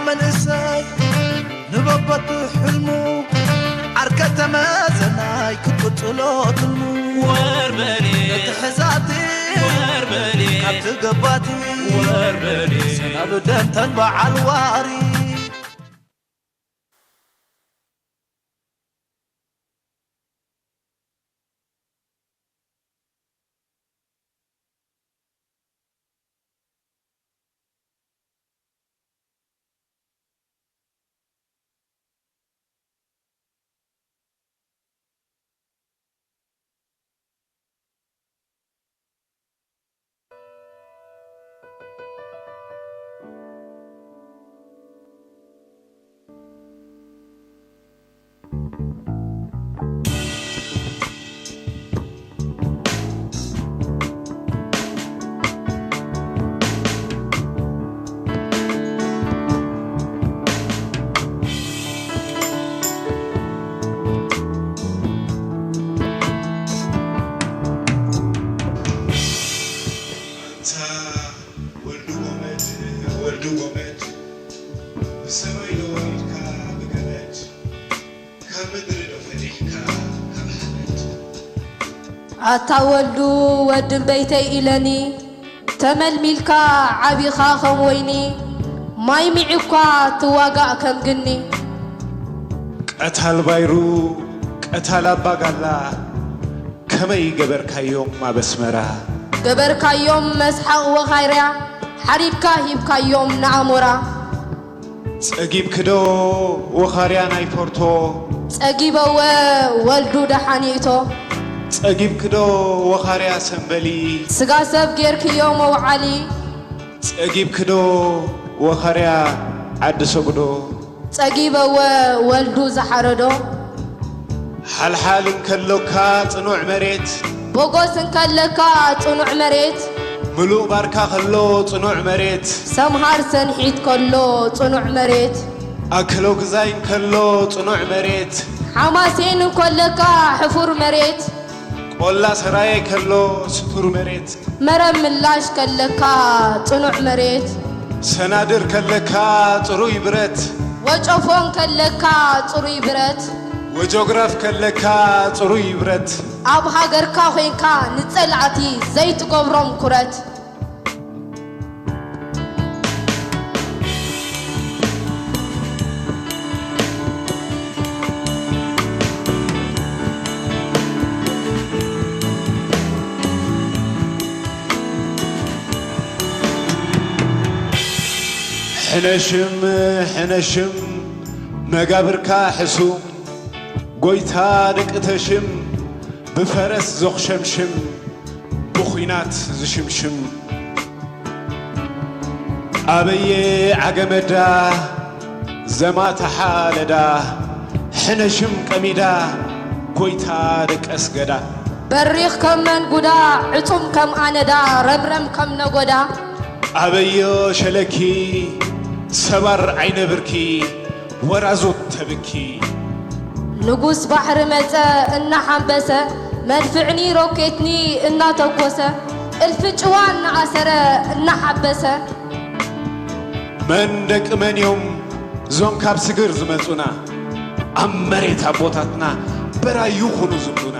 መንእሰይ ንበበቱ ሕልሙ ዓርከ ተመዘናይ ክትቅጽሎ ትልሙ። ወርበሬ ነቲ ሕዛቲ ወርበሬ ካብቲ ገባቲ ወርበሬ ሰናብደን ተን በዓል ዋሪ። ኣንታ ወልዱ ጎመድ፣ ወልዱ ጎመድ፣ ብሰማይ ዶ ወሪድካ ብገመድ፣ ካብ ምድሪ ዶ ፈሊሕካ ካብ ሓመድ? ኣታ ወልዱ ወዲ እምበይተይ ኢለኒ፣ ተመልሚልካ ዓቢኻ ከም ወይኒ፣ ማይ ሚዒኳ ትዋጋእ ከም ግኒ። ቀታል ባይሩ፣ ቀታል ኣባጋላ፣ ከመይ ገበርካዮም ኣብ ኣስመራ? ገበርካዮም መስሓቕ ወኻርያ፣ ሓሪድካ ሂብካዮም ንኣሞራ። ጸጊብክዶ ወኻርያ ናይ ፖርቶ? ጸጊበወ ወልዱ ደሓን ይእቶ። ጸጊብክዶ ወኻርያ ሰምበሊ? ስጋ ሰብ ጌርክዮ መውዓሊ። ጸጊብክዶ ወኻርያ ዓዲ ሰጉዶ? ጸጊበወ ወልዱ ዝሓረዶ። ሓልሓል እንከሎካ ጽኑዕ መሬት። ቦጎስ እንከለካ ጽኑዕ መሬት። ምሉእ ባርካ ከሎ ጽኑዕ መሬት። ሰምሃር ሰንሒት ከሎ ጽኑዕ መሬት። ኣክሎግዛይ እንከሎ ጽኑዕ መሬት። ሓማሴን እንከለካ ሕፉር መሬት። ቆላ ሰራየ ከሎ ስቱር መሬት። መረብ ምላሽ ከለካ ጽኑዕ መሬት። ሰናድር ከለካ ጽሩይ ብረት። ወጨፎ እንከለካ ጽሩይ ብረት። ወጆግራፍ ከለካ ጽሩይ ብረት። ኣብ ሃገርካ ኮይንካ ንጸላእቲ ዘይትገብሮም ኩረት። ሕነሽም ሕነሽም መጋብርካ ሕሱም፣ ጎይታ ደቂ ተሽም፣ ብፈረስ ዞኽሸምሽም፣ ብኹናት ዝሽምሽም። ኣበየ ዓገመዳ ዘማታ ሓለዳ፣ ሕነሽም ቀሚዳ ጎይታ ደቀስ ገዳ። በሪኽ ከም መንጉዳ፣ ዕጹም ከም ኣነዳ፣ ረምረም ከም ነጎዳ። ኣበዮ ሸለኪ ሰባር ዓይነ ብርኪ፣ ወራዙት ተብኪ። ንጉስ ባሕሪ መጸ እናሓንበሰ፣ መድፍዕኒ ሮኬትኒ እናተኮሰ፣ እልፊ ጭዋ እናኣሰረ እናሓበሰ። መን ደቂ መን እዮም እዞም ካብ ስግር ዝመጹና? ኣብ መሬት ኣቦታትና በራዩ ኩኑ ዝብሉና፣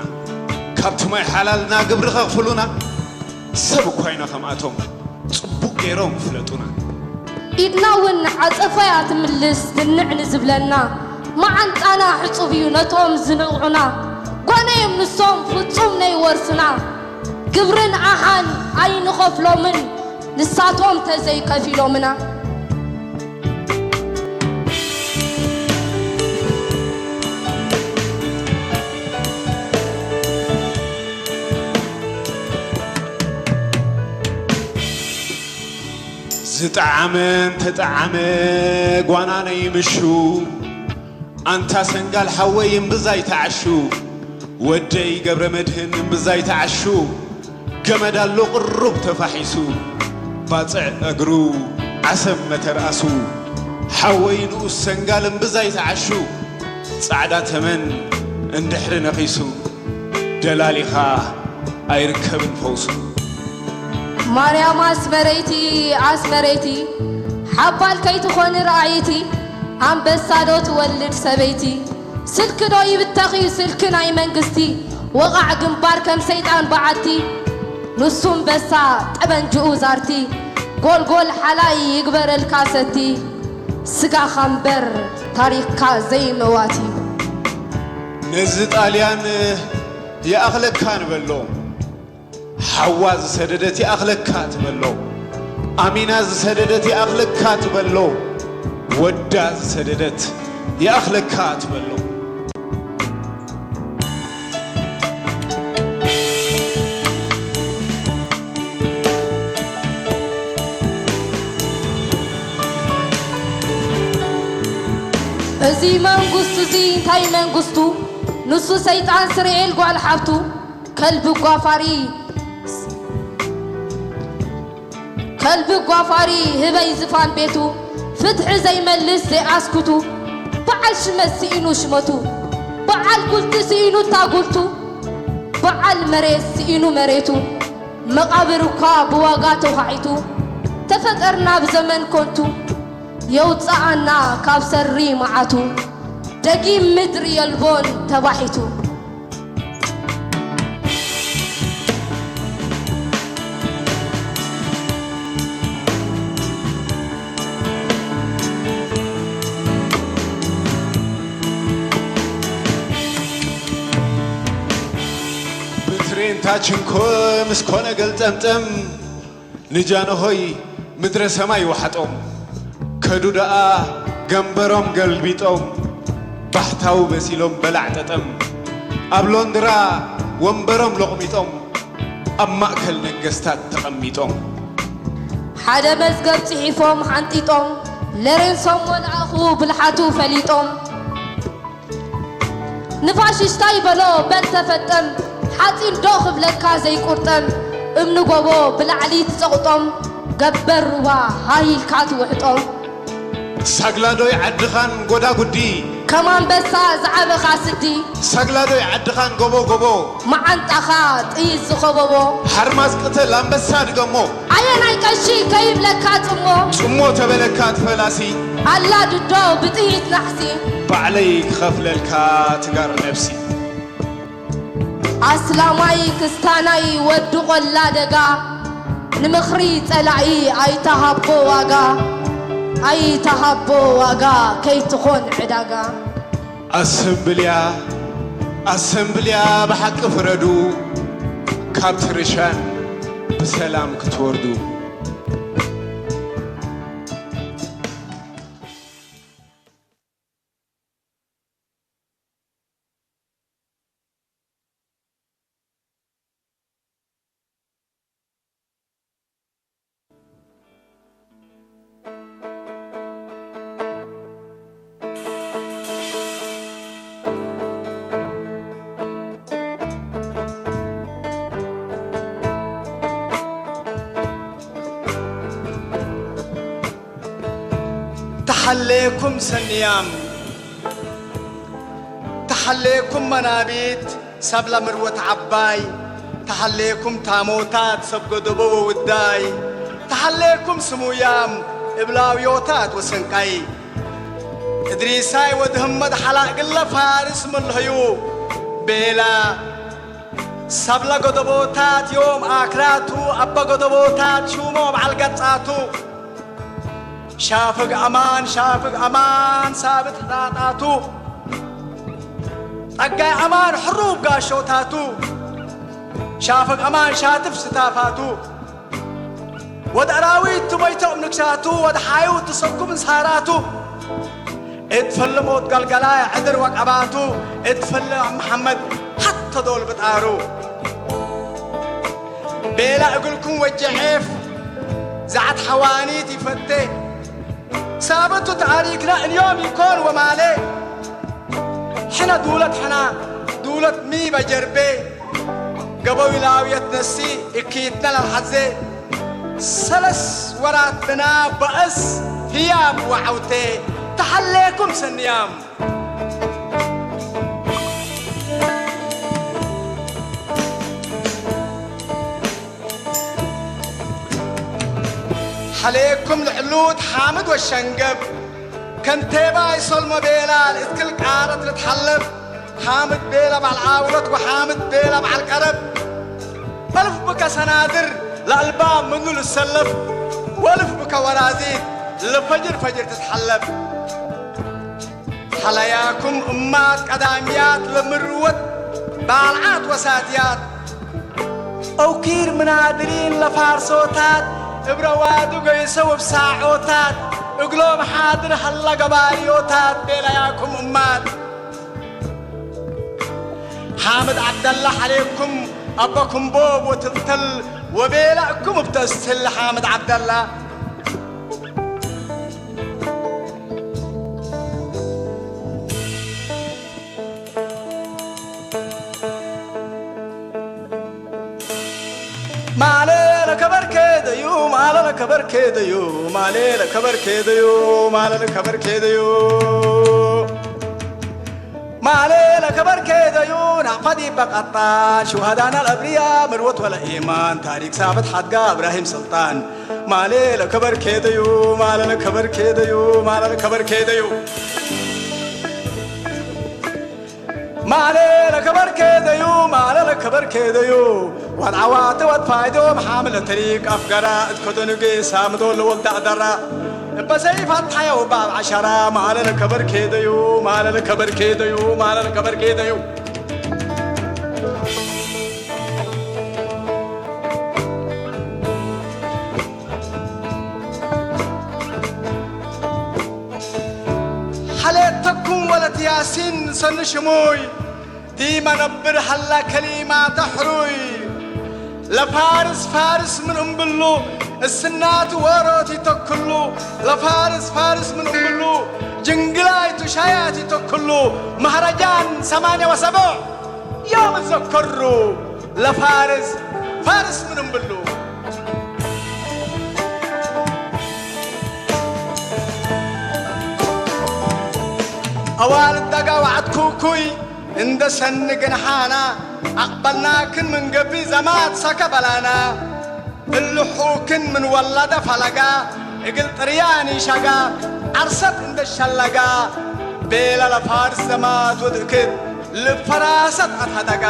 ካብቲ ማይ ሓላልና ግብሪ ከኽፍሉና። ሰብ እኳ ኢና ከምኣቶም ጽቡቕ ገይሮም ይፍለጡና። ኢድና እውን ዓጸፋ እያ ትምልስ ትንዕ ንዝብለና። መዓንጣና ሕጹብ እዩ ነቶም ዝንዕቑና። ጓና እዮም ንሶም ፍጹም ነይወርስና። ግብርን ኣሓን ኣይንኸፍሎምን ንሳቶም ተዘይከፊሎምና። ዝጠዓመ እንተጠዓመ ጓናነይ ምሹ፣ ኣንታ ሰንጋል ሓወይ እምብዛ ይተዓሹ፣ ወደይ ገብረ መድህን እምብዛ ይተዓሹ። ገመድ ኣሎ ቅሩብ ተፋሒሱ፣ ባጽዕ እግሩ ዓሰብ መተርኣሱ። ሓወይ ንኡስ ሰንጋል እምብዛ ይተዓሹ፣ ጻዕዳ ተመን እንድሕሪ ነኺሱ፣ ደላሊኻ ኣይርከብን ፈውሱ። ማርያም ኣስመረይቲ ኣስመረይቲ፣ ሓባል ከይትኾኒ ረኣይቲ፣ ኣንበሳ ዶ ትወልድ ሰበይቲ? ስልኪ ዶ ይብተኽ'ዩ ስልኪ ናይ መንግስቲ? ወቓዕ ግንባር ከም ሰይጣን በዓቲ፣ ንሱ ኣንበሳ ጠበንጅኡ ዛርቲ፣ ጎልጎል ሓላይ ይግበረልካ ሰቲ፣ ስጋኻ እምበር ታሪኽካ ዘይመዋቲ። ነዚ ጣልያን ይኣኽለካ ንበሎ፣ ሓዋ ዝሰደደት ይኣኽለካ ትበሎ። ኣሚና ዝሰደደት ይኣኽለካ ትበሎ። ወዳ ዝሰደደት ይኣኽለካ ትበሎ። እዚ መንጉስቱ እዚ እንታይ መንጉስቱ? ንሱ ሰይጣን ስርኤል ጓል ሓብቱ። ከልቢ ጓፋሪ ከልቢ ጓፋሪ ህበይ ዝፋን ቤቱ። ፍትሒ ዘይመልስ ዘይኣስኩቱ። በዓል ሽመት ስኢኑ ሽመቱ። በዓል ጉልቲ ስኢኑ እታ ጉልቱ። በዓል መሬት ስኢኑ መሬቱ። መቓብር እኳ ብዋጋ ተዃዒቱ። ተፈጠርና ብዘመን ኮንቱ። የውፅኣና ካብ ሰሪ መዓቱ። ደጊም ምድሪ የልቦን ተባሒቱ። ብትሬንታ ችንኮ ምስ ኮነ ገልጠምጠም፣ ንጃንሆይ ምድረ ሰማይ ወሓጦም። ከዱ ደኣ ገንበሮም ገልቢጦም፣ ባሕታዊ በሲሎም በላዕ ጠጠም። ኣብ ሎንድራ ወንበሮም ሎቕሚጦም፣ ኣብ ማእከል ነገስታት ተቐሚጦም። ሓደ መዝገብ ጽሒፎም ሓንጢጦም፣ ለሬንሶም ወልኣኹ ብልሓቱ ፈሊጦም። ንፋሽሽታይ በሎ በል ተፈጠም፣ ሓጺን ዶ ክብለካ ዘይቁርጠም፣ እምኒ ጎቦ ብላዕሊ ትጸቕጦም፣ ገበር ሩባ ሃህ ኢልካ ትውሕጦም። ሳግላዶይ ዓድኻን ጎዳጉዲ። ከም ኣንበሳ ዝዓበኻ ስዲ። ሳግላዶይ ዓድኻን ጎቦ ጎቦ። መዓንጣኻ ጥይት ዝኸበቦ። ሓርማዝ ቅተል ኣንበሳ ድገሞ። ኣየናይ ቀሺ ከይብለካ ጽሞ። ጽሞ ተበለካ እቲ ፈላሲ። ኣላ ድዶ ብጥይት ናሕሲ። ባዕለይ ክኸፍለልካ ትጋር ነብሲ። ኣስላማይ ክስታናይ ወዲ ቆላ ደጋ። ንምኽሪ ጸላኢ ኣይትሃቦ ዋጋ። ኣይትሃቦ ዋጋ ከይትኾን ዕዳጋ። ኣሰምብልያ ኣሰምብልያ ብሓቂ ፍረዱ፣ ካብቲ ርሻን ብሰላም ክትወርዱ። ተሓለየኩም ሰንያም፣ ተሓለየኩም መናቢት፣ ሳብላ ምርወት ዓባይ፣ ተሓለየኩም ታሞታት ሰብ ገደቦ ወውዳይ፣ ተሓለየኩም ስሙያም እብላውዮታት ወሰንቃይ፣ እድሪሳይ ወድህመድ ሓላእ ግለ ፋርስ ምልህዩ ቤላ፣ ሳብላ ገደቦታት ዮም ኣክራቱ፣ ኣባ ገደቦታት ሹሞ በዓል ገጻቱ፣ ሻፍግ ኣማን ሻፍግ ኣማን ሳብት ሕጣጣቱ፣ ጸጋይ ኣማን ሕሩብ ጋሾታቱ፣ ሻፍግ ኣማን ሻትፍ ስታፋቱ፣ ወድ ኣራዊት ትሞይቶም ንግሳቱ፣ ወድ ሓዩ ትሰጉም እንሳራቱ፣ እትፈልም ወድ ገልገላይ ዕድር ወቀባቱ፣ እትፈልም መሓመድ ሓቶ ዶል ብጣሩ። ቤላ እግልኩም ወጀዔፍ ዛዕት ሓዋኒት ይፈቴ። ሳብቱ ተኣሪክና እንዮም ይኮን ወማሌ። ሕነ ዱለት ሕና ዱለት ሚ በጀርቤ። ገበዊ ላውየት ነሲ እኪትነ ለልሓዜ። ሰለስ ወራት ብና በእስ ህያብ ወዓውቴ። ተሓሌኩም ሰንያም። عليكم العلود حامد والشنقب، كنتيبة يسلم بيلا الإسكل قارة لتحلب، حامد بيلا مع العاولة وحامد بيلا مع القرب. ألف بك سنادر لألباب منو للسلف، وألف بك ورازيت لفجر فجر تتحلب. ሓላያኩም እማት ቀዳምያት ለምርወት ባልዓት ወሳትያት፣ ኦኪር ምናድሪን ለፋርሶታት፣ እብረ ዋዱ ገይሰው እብ ሳዖታት፣ እግሎም ሓድር ሀላ ገባርዮታት፣ ቤላያኩም እማት ሓምድ ዓብደላ ሓሌኩም፣ ኣበኩም ቦብ ወትልትል፣ ወቤላእኩም እብ ተስትል ሓምድ ዓብደላ። ማለ ለከበርኬ ደዩ፣ ማለ ለከበርኬ ደዩ፣ ማለ ለከበርኬ ደዩ፣ ማለ ለከበርኬ ደዩ። ማለ ለከበርኬ ደዩ፣ ናቕፋ ዲበ ቀጣን፣ ሹሃዳና ለብርያ፣ ምርወት ወለ ኢማን፣ ታሪክ ሳብት ሓድጋ እብራሂም ስልጣን። ማሌ ለከበርኬ ደዩ፣ ማለ ለከበርኬ ደዩ፣ ማለ ለከበርኬ ደዩ። ማሌ ለከበርኬ ደዩ፣ ማለ ለከበርኬ ደዩ። ዋት ዓዋተ ዋት ፋይዶ መሓመድ ለተሪቅ ኣፍጋራ እት ከደኑጌ ሳምዶ ለወልዳ ኣዳራ። እበ ሰይፍ ኣትሓየው ባብ ዓሻራ ማለ ለከበርኬ ደዩ፣ ማለ ለከበርኬ ደዩ፣ ማለ ለከበርኬ ደዩ። ሓሌተኩም ወለት ያሲን ሰኒ ሽሙይ፣ ዲመ ነብር ሀላ ከሊማተ ሕሩይ። ለፋርስ ፋርስ ምን እምብሉ፣ እስናቱ ወሮት ይተክሉ። ለፋርስ ፋርስ ምን እምብሉ፣ ጅንግላይቱ ሻያት ይተክሉ። መህረጃን ሰማንያ ወሰብዕ ዮም እዘከሩ። ለፋርስ ፋርስ ምን እምብሉ። ኣዋልድ ደጋ ዋዕት ኩኩይ እንደ ሰኒ ግንሓና፣ ኣቕበልናክን ምን ገቢ ዘማት ሰከ በላና። እልሑክን ምን ወለደ ፈለጋ፣ እግል ጥርያን ይሸጋ፣ ዓርሰት እንደ ሸለጋ። ቤላ ለፋርስ ዘማት ወድእክት ልፈራሰት ኣትሃደጋ።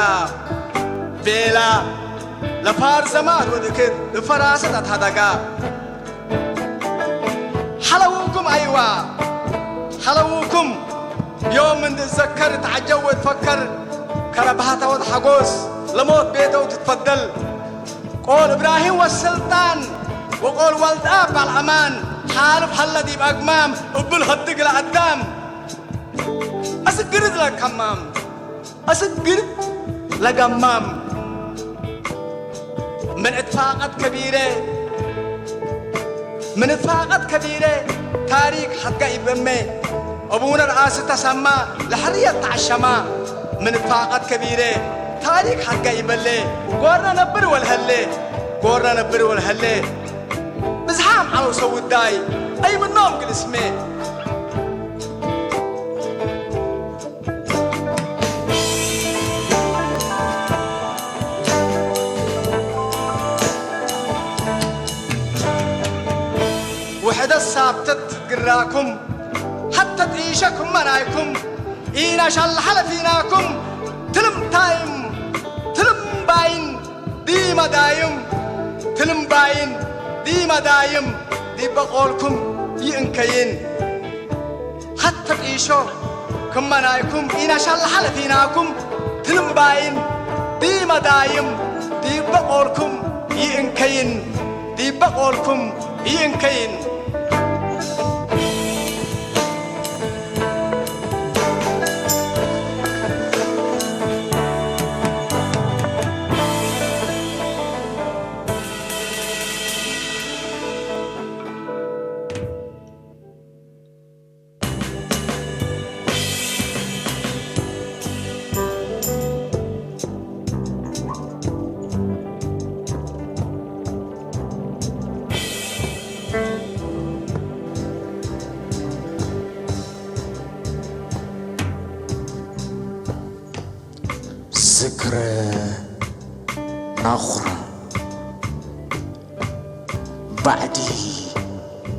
ቤላ ለፋርስ ዘማት ወድእክት ልፈራሰት ኣትሃደጋ። ሓለውኩም ኣይዋ ሓለውኩም ዮም እንድዘከር ተዓጀብ ወትፈከር ከረባህታ ወትሓጎስ ለሞት ቤተው ትትፈደል ቆል እብራሂም ወስልጣን ወቆል ወልዳ ባልኣማን ሓልፍ ሀለ ዲብ ኣግማም እብል ሀድግ ለኣዳም ኣስግርዝ ለከማም ኣስግር ለገማም ምን እትፋቀት ከቢረ ምን እትፋቀት ከቢረ ታሪክ ሐትጋ ኢበሜ አቡነ ረአሲ ተሰማ ለሕርየት ተዓሸማ ምን እትፋቀት ከቢረ ታሪክ ሐትጋ ኢበሌ ጎርነ ነብር ወልሀሌ ጎርነ ነብር ወልሀሌ ብዝሓም ዐለው ሰውዳይ አይ ምኖም ግልስሜ ውሕደት ሳብተት ግራኩም ሐተት ኢሸ ክመናይኩም ኢናሻል ሐለፊናኩም ትልምታይም ትልምባይን ዲመ ዳይም ትልምባይን ዲመ ዳይም ዲበ ቆልኩም ይእንከይን ሐተ ጢሾ ክመናይኩም ኢነሻል ሐለፊናኩም ትልምባይን ዲመ ዳይም ዲበ ቆልኩም ይእንከይን ዲበ ቆልኩም ይእንከይን ዝክረ ናኹራ ባዕዲ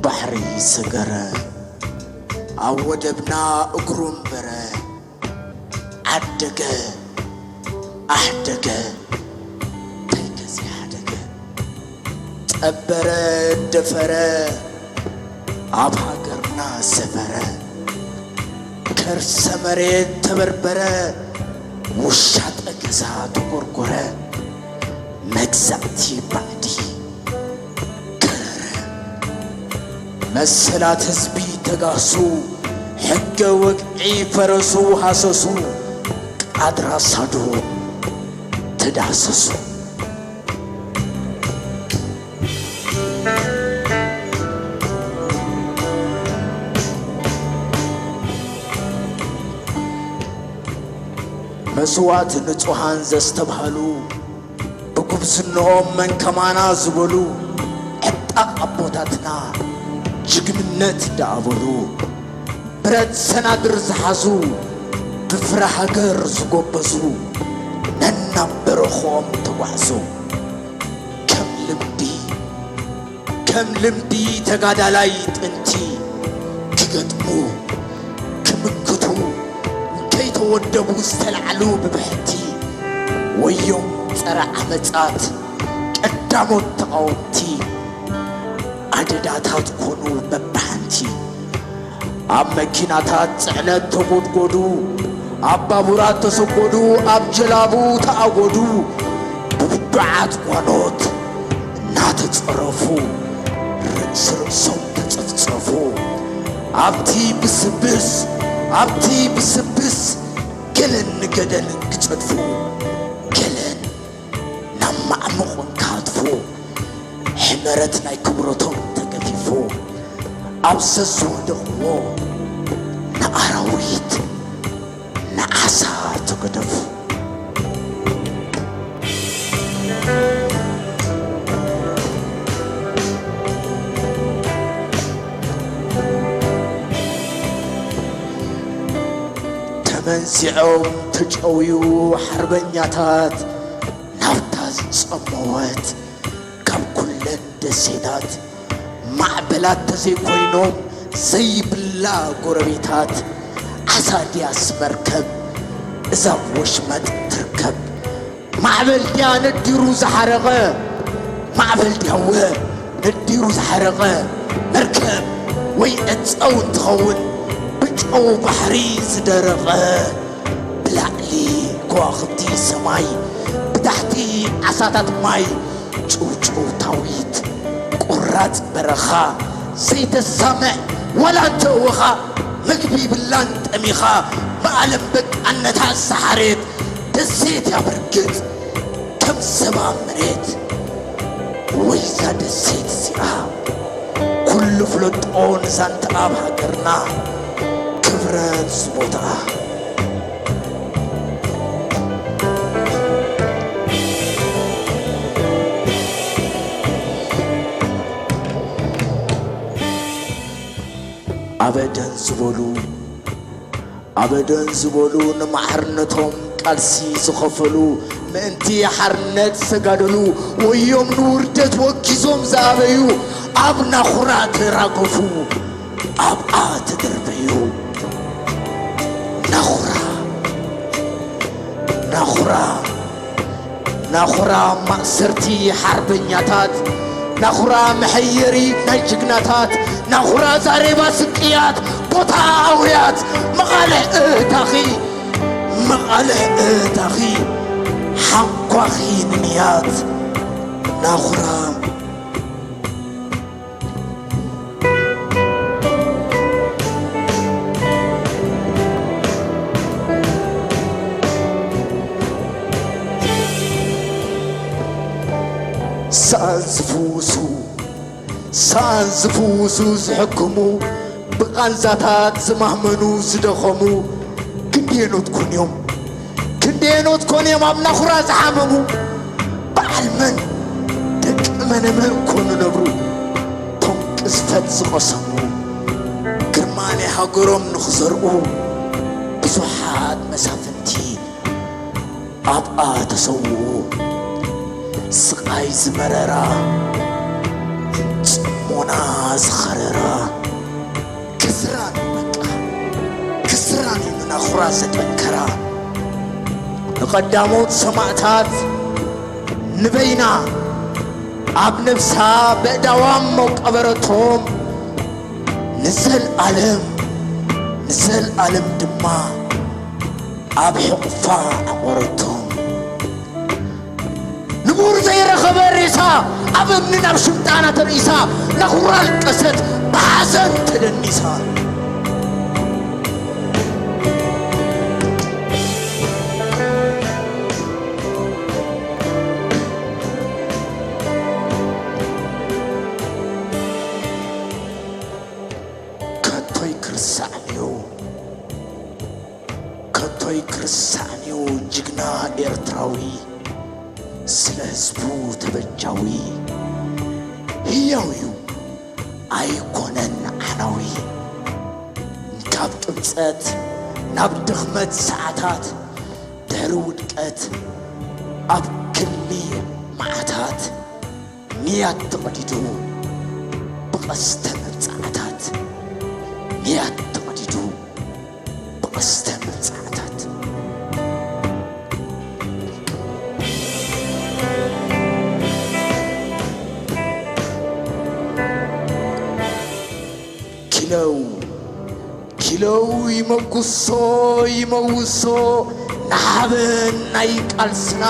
ባሕሪ ሰገረ፣ ኣብ ወደብና እግሩ ኣንበረ። ዓደገ ኣሕደገ፣ እንታይ ከ ዘይሓደገ። ጠበረ ደፈረ፣ ኣብ ሃገርና ሰፈረ። ከርሰ መሬት ተበርበረ፣ ውሻጠ ገዛ ተጎርጎረ። መግዛእቲ ባዕዲ ከረረ፣ መሰላት ህዝቢ ተጋህሱ። ሕገ ወግዒ ፈረሱ ሃሰሱ፣ ቃድራ ሳዶም ተዳህሰሱ። መስዋእቲ ንጹሃን ዘስተብሃሉ፣ ብጉብዝንኦም መን ከማና ዝበሉ ዕጣቕ ኣቦታትና ጅግንነት ደኣበሉ። ብረት ሰናድር ዝሓዙ፣ ብፍረ ሃገር ዝጎበዙ፣ ነናብ በረኽኦም ተጓዕዙ። ከም ልምዲ፣ ከም ልምዲ ተጋዳላይ ጥንቲ፣ ክገጥሙ፣ ክምክቱ፣ ከይተወደቡ ዝተላዕሉ ብብሕቲ፣ ወዮም ጸረ ዓመጻት ቀዳሞት ተቓወምቲ። ኣደዳታት ኮኑ በብሓንቲ። ኣብ መኪናታት ጽዕነት ተጎድጎዱ፣ ኣብ ባቡራት ተሰጎዱ፣ ኣብ ጀላቡ ተኣጎዱ። ብብዱዓት ጓኖት እናተጸረፉ፣ ርእሲ ርእሶም ተጸፍጸፉ። ኣብቲ ብስብስ፣ ኣብቲ ብስብስ፣ ገለን ንገደልን ክጸድፉ፣ ገለን ናብ ማዕሙቕ እንክሃትፉ፣ ሕመረት ናይ ክብረቶም ተገፊፉ፣ ኣብ ዘዝወደቕዎ ንኣራዊት ንዓሳ ተገደፉ። ተመንዚዖም ተጨውዩ ሓርበኛታት ናብታ ዝጸመወት ካብ ኩለን ደሴታት፣ ማዕበላት ተዘይኮይኖም ዘይብላ ጎረቤታት፣ ዓሳ ድያስ መርከብ እዛ ኣብ ወሽመጥ ትርከብ? ማዕበል ድያ ነዲሩ ዝሓረቐ? ማዕበል ድያወ ነዲሩ ዝሓረቐ? መርከብ ወይ ዕጸው እንትኸውን ብጨው ባሕሪ ዝደረቐ? ብላዕሊ ከዋኽብቲ ሰማይ፣ ብታሕቲ ዓሳታት ማይ፣ ጭውጭውታዊት ቁራጽ በረኻ፣ ዘይተሳምዕ ዋላ እንተ እወኻ፣ ምግቢ ብላን ጠሚኻ፣ ብዓለም በቃነታ ዝሰሓረት ደሴት እያ ብርግጽ። ከም ሰባ መሬት ወይ እዛ ደሴት እዚኣ፣ ኩሉ ፍለጦ ንዛንታ ኣብ ሃገርና ክብረት ዝቦትኣ። ኣበደን ዝበሉ ኣበደን ዝበሉ ንማዕርነቶም ቃልሲ ዝኸፈሉ፣ ምእንቲ ሓርነት ዝተጋደሉ፣ ወዮም ንውርደት ወጊዞም ዝኣበዩ፣ ኣብ ናኹራ ተራገፉ፣ ኣብኣ ተደርበዩ። ናኹራ፣ ናኹራ፣ ናኹራ ማእሰርቲ ሓርበኛታት፣ ናኹራ መሐየሪ ናይ ጅግናታት፣ ናኹራ ዛሬባ ስቅያት፣ ቦታ ኣውያት፣ መቓልሕ እህታኺ፣ መቓልሕ እህታኺ፣ ሓንኳኺ ንንያት፣ ናኹራ። ሰኣን ዝፍውሱ፣ ሰኣን ዝፍውሱ ዝሕክሙ፣ ብቓንዛታት ዝማህመኑ ዝደኸሙ፣ ክንደየኖት ኮን እዮም፣ ክንደየኖት ኮን እዮም ኣብ ናኹራ ዝሓመሙ። በዓል መን ደቂ መነመን ኮኑ ነብሩ፣ ቶም ቅዝፈት ዝቐሰሙ፣ ግርማ ናይ ሃገሮም ንኽዘርኡ፣ ብዙሓት መሳፍንቲ ኣብኣ ተሰውኡ። ስቓይ ዝመረራ፣ ጽሞና ዝኸረራ፣ ቀዳሞት ሰማእታት ንበይና ኣብ ነፍሳ በእዳዋም መቀበረቶም፣ ንዘልኣለም፣ ንዘልኣለም ድማ ኣብ ሕቑፋ ዓቆረቶም። ንቡር ዘይረኸበ ሬሳ ኣብ እምኒ ናብ ሽምጣና ተርእሳ፣ ነኹራ ኣልቀሰት ብሓዘን ተደኒሳ። ከቶይ ክርስዓንዩ፣ ከቶይ ክርስዓንዩ ጅግና ኤርትራዊ፣ ስለ ህዝቡ ተበጃዊ። ህያው እዩ ኣይኮነን ዓናዊ። ካብ ቅብጸት ናብ ድኽመት ሰዓታት፣ ድሕሪ ውድቀት ኣብ ክሊ መዓታት፣ ንያት ተቐዲዱ ብቐስተ መብጻዕታት፣ ንያት ተቐዲዱ ብቐስተ መብጻዕታት። ኪለው፣ ኪለው ይመጉሶ፣ ይመውሶ ንሓበን ናይ ቃልስና፣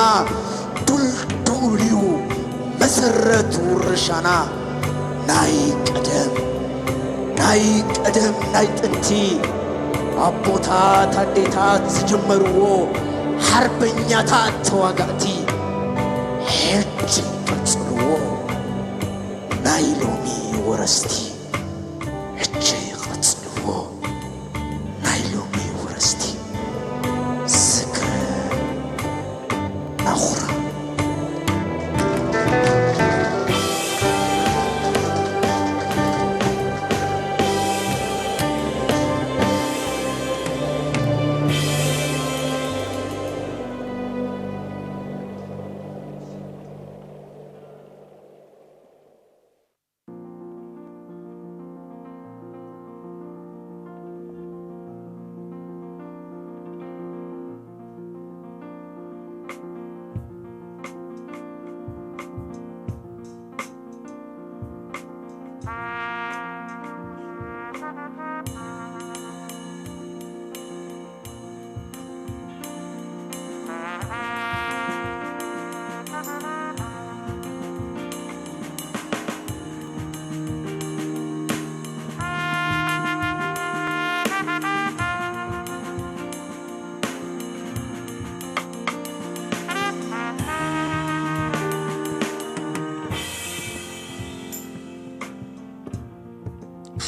ዱልዱል እዩ መሰረት ውርሻና። ናይ ቀደም፣ ናይ ቀደም፣ ናይ ጥንቲ ኣቦታት ኣዴታት ዝጀመርዎ፣ ሓርበኛታት ተዋጋእቲ ሕጂ ቀጽልዎ። ናይ ሎሚ ወረስቲ ሕጂ ቀጽልዎ። ናይ ሎሚ ወረስቲ ዝክረ ናኹራ።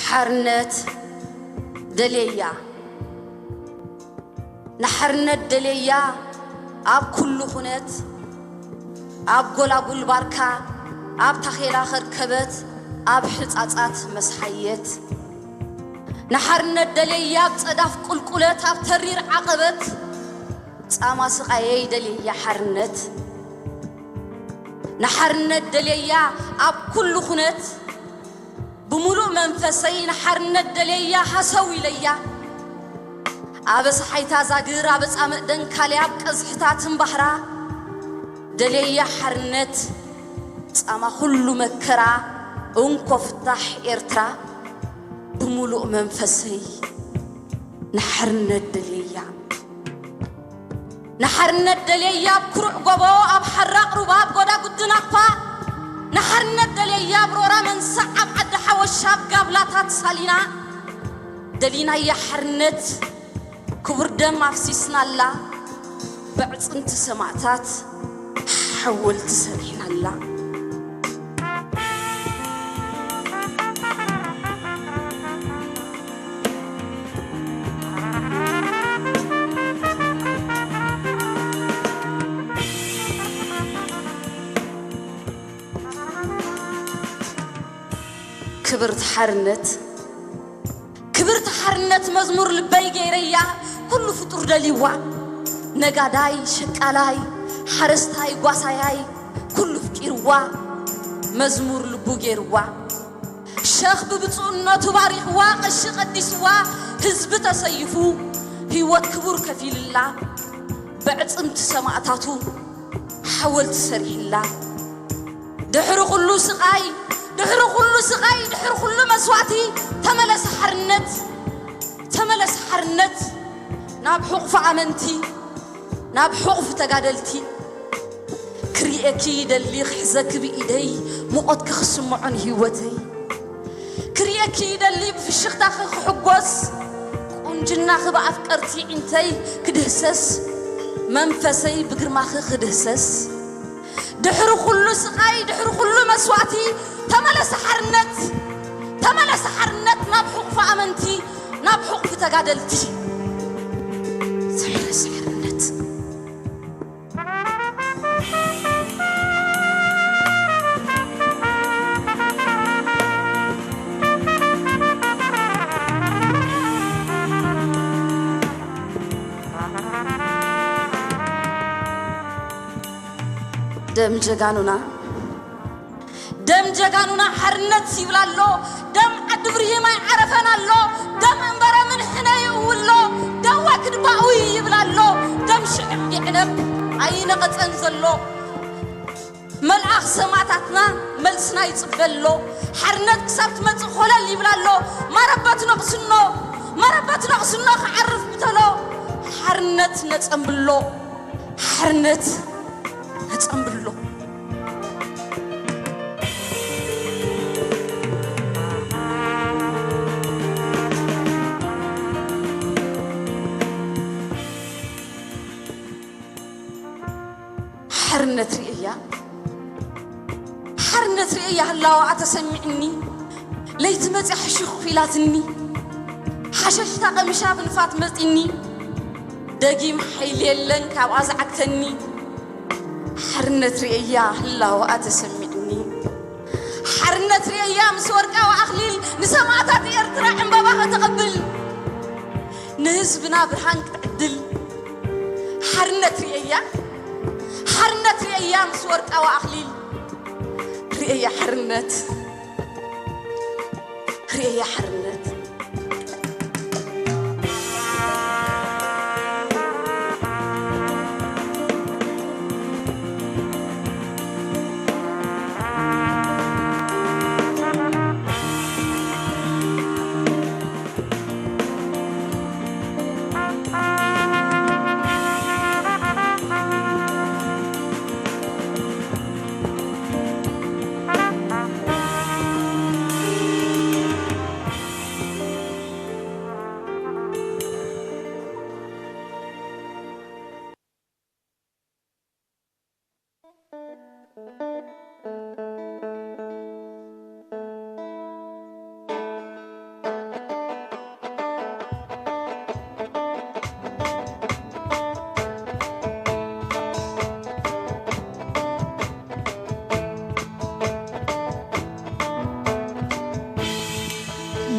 ሓርነት ደልየያ። ንሓርነት ደልየያ ኣብ ኩሉ ኩነት፣ ኣብ ጎላጉል ባርካ፣ ኣብ ታኼላ ከርከበት፣ ኣብ ሕጻጻት መስሓየት። ንሓርነት ደልየያ ኣብ ጸዳፍ ቁልቁለት፣ ኣብ ተሪር ዓቐበት፣ ጻማ ስቓየይ ደልየያ ሓርነት። ንሓርነት ደልየያ ኣብ ኩሉ ኩነት፣ ብምሉእ መንፈሰይ ንሓርነት ደልየያ ሃሰው ኢለያ። ኣበ ሰሓይታ ዛግር፣ ኣበ ጻምእ ደንካልያ፣ ኣብ ቀዝሕታ ትምባህራ፣ ደልየያ ሓርነት፣ ጻማ ኩሉ መከራ፣ እንኮ ፍታሕ ኤርትራ፣ ብምሉእ መንፈሰይ ንሓርነት ደልየያ። ንሓርነት ደልየያ ኣብ ኩሩዕ ጎቦ፣ ኣብ ሓራቕ ሩባ፣ ኣብ ጎዳጉዲ ናቕፋ። ንሓርነት ደልየያ ኣብ ሮራ መንሳዕ፣ ኣብ ዓዲ ሓወሻ፣ ኣብ ጋብላታት ሳሊና። ደሊናያ ሓርነት፣ ክቡር ደም ኣፍሲስናላ፣ በዕጽምቲ ሰማእታት ሓወልቲ ሰሪሕናላ። ክብርቲ ሓርነት፣ ክብርቲ ሓርነት መዝሙር ልበይ ገይረያ፣ ኩሉ ፍጡር ደልይዋ። ነጋዳይ፣ ሸቃላይ፣ ሓረስታይ፣ ጓሳያይ፣ ኩሉ ፍቂርዋ፣ መዝሙር ልቡ ገይርዋ። ሸኽ ብብፁዕነቱ ባሪኽዋ፣ ቀሺ ቀዲስዋ፣ ህዝቢ ተሰይፉ፣ ህይወት ክቡር ከፊልላ። ብዕጽምቲ ሰማእታቱ ሓወልቲ ሰሪሕላ። ድሕሪ ኩሉ ስቓይ፣ ድሕሪ ኩሉ ስቓይ፣ ድሕሪ ኩሉ መስዋእቲ ተመለሰ ሓርነት፣ ተመለሰ ሓርነት ናብ ሕቑፊ ኣመንቲ፣ ናብ ሕቑፊ ተጋደልቲ። ክርእየኪ ይደሊ ክሕዘኪ ብኢደይ፣ ሙቐትኪ ክስምዖ ንህይወተይ። ክርእየኪ ይደሊ ብፍሽኽታኺ ክሕጎስ፣ ቁንጅናኺ ብኣፍቀርቲ ዒንተይ ክድህሰስ፣ መንፈሰይ ብግርማኺ ክድህሰስ። ድሕሪ ኩሉ ስቓይ፣ ድሕሪ ኩሉ መስዋእቲ፣ ተመለሰ ሓርነት፣ ተመለሰ ሓርነት ናብ ሕቑፊ ኣመንቲ፣ ናብ ሕቑፊ ተጋደልቲ። ተመለሰ ሓርነት። ደም ጀጋኑና፣ ደም ጀጋኑና ሓርነት ይብል ኣሎ። ደም ዓዲ ብርሂም ኣይዓረፈን ኣሎ። ደም እምበረ ምንሕነ ይእውሎ። ደወ ክድባኡ ይብል ኣሎ። ደም ሽዕብ ይዕነብ ኣይነቐጸን ዘሎ። መልኣኽ ሰማእታትና መልስና ይጽበ ኣሎ። ሓርነት ክሳብ ትመጽእ ኮለል ይብል ኣሎ። መረበት ነቕስኖ፣ መረበት ነቕስኖ ክዓርፍ ብተሎ። ሓርነት ነጸንብሎ፣ ሓርነት ነጸንብሎ። ሓርነት ርእያ፣ ሓርነት ርእያ ህላወኣ ተሰሚዕኒ። ለይቲ መጽያ ሕሹኽ ኢላትኒ። ሓሸሽታ ቀሚሻ ብንፋት መጺኒ። ደጊም ሓይሊ የለን ካብኣ ዝዓግተኒ። ሓርነት ርእያ ህላወኣ ተሰሚዕኒ። ሓርነት ርእያ ምስ ወርቃዊ ኣኽሊል ንሰማእታት ኤርትራ ዕምባባ ከተቐብል፣ ንህዝብና ብርሃን ክትዕድል። ሓርነት ርእያ፣ ሓርነት ርእያ ምስ ወርቃዊ ኣኽሊል። ርእያ ሓርነት፣ ርእያ ሓርነት።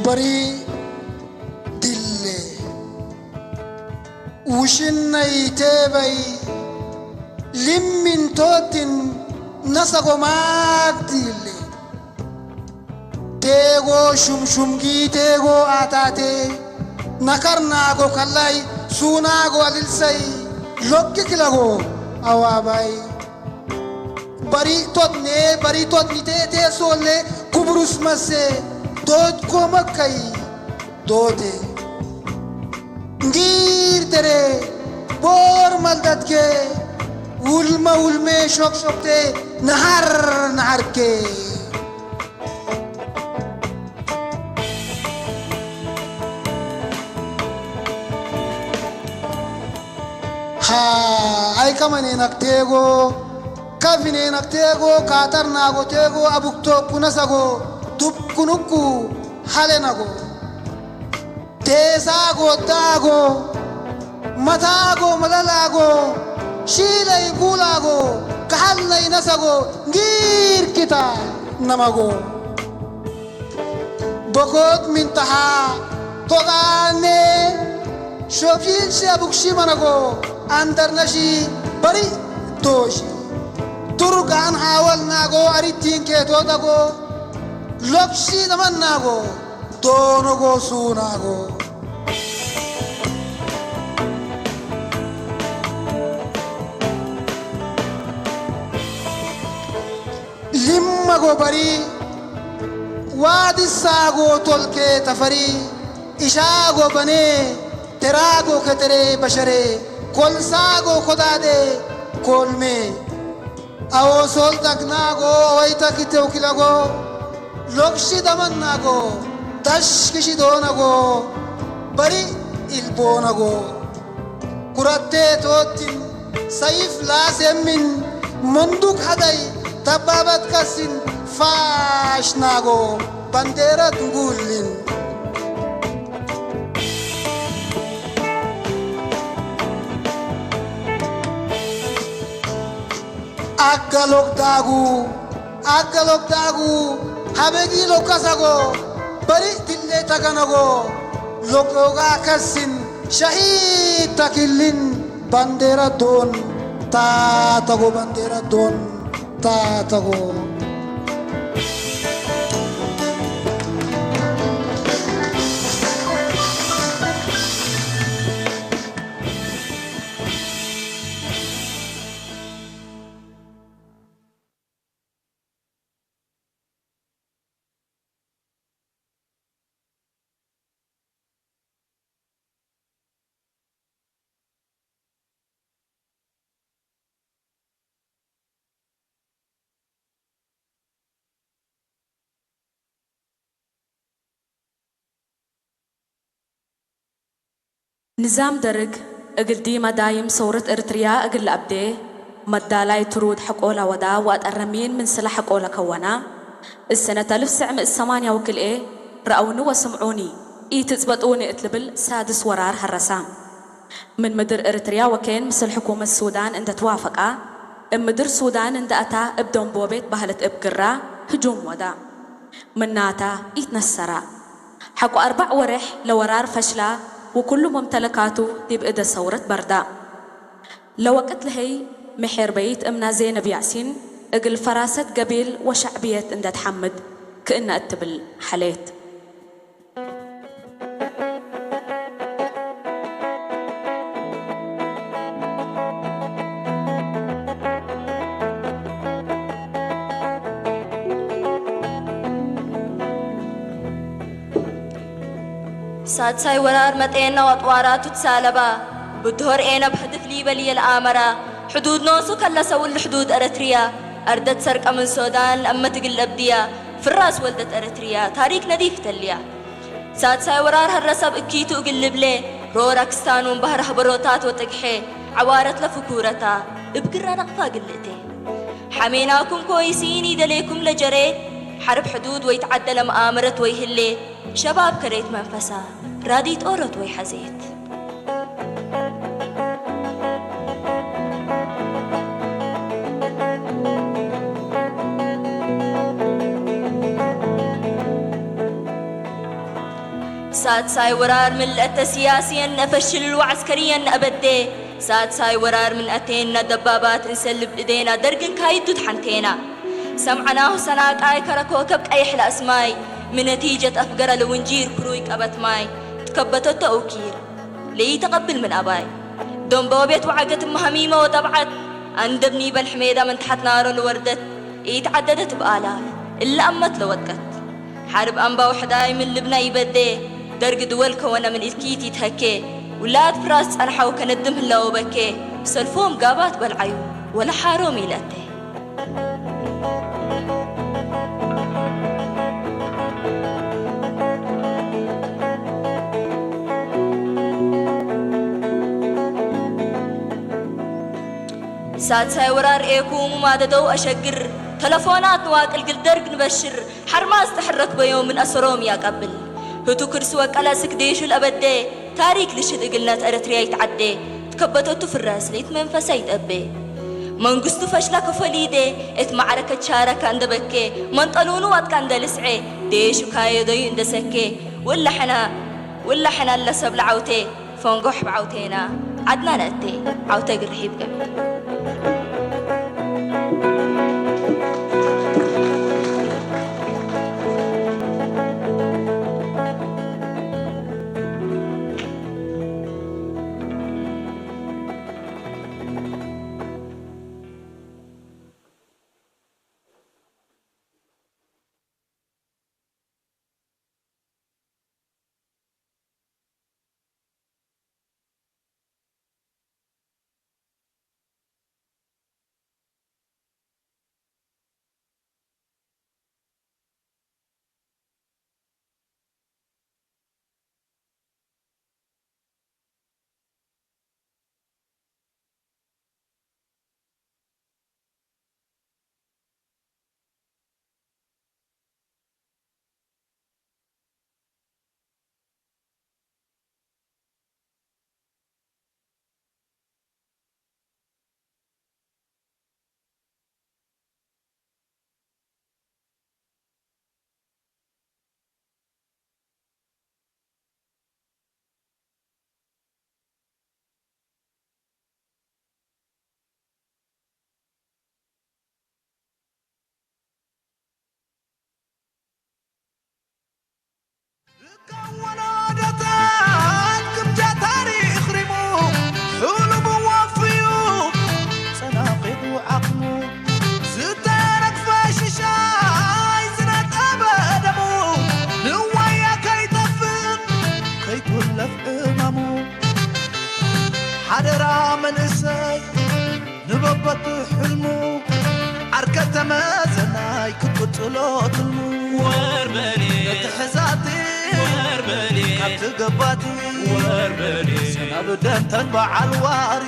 በሪ ድለ ውሽነይ ቴበይ ሊሚን ቶትን ነሰጎ ማግዲሌ ቴጎ ሹምሹምጊ ቴጎ ኣታቴ ነከርናጎ ከላይ ሱናጎ ኣልልሰይ ሎኪ ክለጎ ኣዋባይ በሪቶትኔ በሪቶትኒቴ ቴሶሌ ኩብሩስ መሴ ዶትኮ መከይ ዶቴ እንጊር ደሬ ቦር መልደትኬ ውልመ ውልሜ ሾክሾክቴ ነሃር ነሃርኬ ሃ ኣይከመኔ ነክቴጎ ከፊኔ ነክቴጎ ካተር ናጎቴጎ አቡክቶ ኩነሰጎ ቱብ ኩኑኩ ሃሌ ነጎ ቴሳጎ ዳጎ መታጎ መለላጎ ሺለይ ጉላጎ ከሃልነይ ነሰጎ ጊርኪታ ነመጎ በኮት ሚንተሃ ቶቃኔ ሾፊንሺ አቡክሺ መነጎ አንደርነሺ በሪ ቶሺ ቱርጋን ሃወል ናጎ አሪቲን ኬቶተጎ ሎክሺ ነመናጎ ዶኖጎ ሱናጎ Go bari, wadi sago tolke tafari, isha go bane, tera go ketere bashare, kol sago kodade, kolme. Awo sol taknago, awai takite ukilago, lokshi damannago, tashkishi donago, bari ilbonago. Kuratte toottin, sayif laasemmin, monduk haday, dabbabat kassin, faash naago, bandera dungullin. Agga lokdaagu, agga lokdaagu, habegi lokkasago, bari dille taganago, lokyoga kassin, shahid takillin, bandera don, taatago bandera don, taatago. ንዛም ደርግ እግል ዲመ ዳይም ሰውረት እርትርያ እግል ለአብዴ መዳላይ ትሩድ ሐቆለ ወዳ ወአጠረሚን ምን ስለ ሐቆለ ከወና። እሰነት አልፍ ስዕ ምእት ሰማንያ ወክልኤ ረአውኒ ወስምዑኒ ኢትጽበጡኒ እት ልብል ሳድስ ወራር ሀረሳ። ምን ምድር እርትርያ ወኬን ምስል ሕኩመት ሱዳን እንደ ትዋፈቃ፣ እብ ምድር ሱዳን እንደ አታ እብ ደንቦቤት ባህለት እብ ግራ ህጁም ወዳ። ምናታ ኢትነሰራ። ሐቆ አርባዕ ወሬሕ ለወራር ፈሽላ ወኩሉ መምተለካቱ ዲብ እደ ሰውረት በርዳ። ለወቅት ለሀይ ምሔርበይት እምና ዜነብ ያሲን እግል ፈራሰት ገቢል ወሸዕብየት እንደ ትሐምድ ክእነ እትብል ሐሌት። ሳድሳይ ወራር መጠየና ወጥዋራቱ ትሳለባ፣ ብድሆር ኤነ ብህድፍ ሊበልየ ለአመራ፣ ሕዱድ ኖሱ ከለሰ ውል ሕዱድ ኤረትርያ፣ አርደት ሰርቀ ምን ሶዳን አመ ትግል ለብድያ፣ ፍራስ ወልደት ኤረትርያ፣ ታሪክ ነዲፍ ተልያ። ሳድሳይ ወራር ሀረሰብ እኪቱ እግል ልብሌ፣ ሮራ ክስታኑን ባህር አህበሮታት ወጥግሐ፣ ዐዋረት ለፍኩረታ፣ እብ ግራ ነቅፋ ግልእቴ። ሐሜናኩም ኮይሲን ኢደሌኩም ለጀሬት፣ ሐርብ ሕዱድ ወይ ተዓደለ መአመረት ወይ ህሌ፣ ሸባብ ከሬት መንፈሳ፣ ራዲት ኦሮት ወይ ሐዜት። ሳድሳይ ወራር ምን ለአተ ሲያስየን ነፈሽል ወዐስከርየን ነአበዴ። ሳድሳይ ወራር ምን አቴና ደባባት እንሰልብ እዴና ደርግን ካይዱ ተሐንቴና። ሰምዐናሁ ሰናቃይ ከረ ኮከብ ቀይሕ ለአስማይ። ምን ነቲጀት አፍገረ ለውንጂር ክሩይ ቀበት ማይ። ትከበተቶ ኡኪር ለኢተቀብል ምን አባይ። ደንቦቤት ወዐገት እመ ሀሚመ ወደብዐት። አንደብ ኒበል ሕሜዳ ምን ተሐት ናሮ ለወርደት። ኢተዐደደት እብ አላፍ እለ አመት ለወድቀት። ሐርብ አምባ ወሕዳይ ምን ልብና ኢበዴ፣ ደርግ ድወል ከወነ ምን እልኪት ኢትሀኬ፣ ውላድ ፍራስ ጸንሐው ከነድም ህለ ወበኬ፣ ሰልፎም ጋባት በልዓዩ ወለሓሮም ኢለቴ። ሳድሳይ ወራር ኤኩም ማደደው አሸግር፣ ተለፎናት ንዋቅል ግል ደርግ ንበሽር፣ ሐርማዝ ተሐረክ በዮም ምን አሰሮም ያቀብል። ህቱ ክርሲ ወቀለ ስክ ዴሹ ለአበዴ፣ ታሪክ ልሽት እግልነት ኤረትርያ ይትዓዴ፣ ትከበተቱ ፍረስ ለይት መንፈሳ ይትአቤ። መንግስቱ ፈሽላ ከፈሊዴ፣ እት ማዕረከት ሻረካ እንደበኬ፣ መንጠሉኑ ዋጥቃ እንደልስዔ፣ ዴሹ ካየዶዩ እንደሰኬ፣ ውላ ሕና፣ ውላ ሕና ለሰብ ለዓውቴ፣ ፈንጎሕ ብዓውቴና ዓድና ነእቴ፣ ዓውተ ግርሒብ ገቢ። ትገባቲ ወርበዴ ሰናብ ደንተን በዓል ዋሪ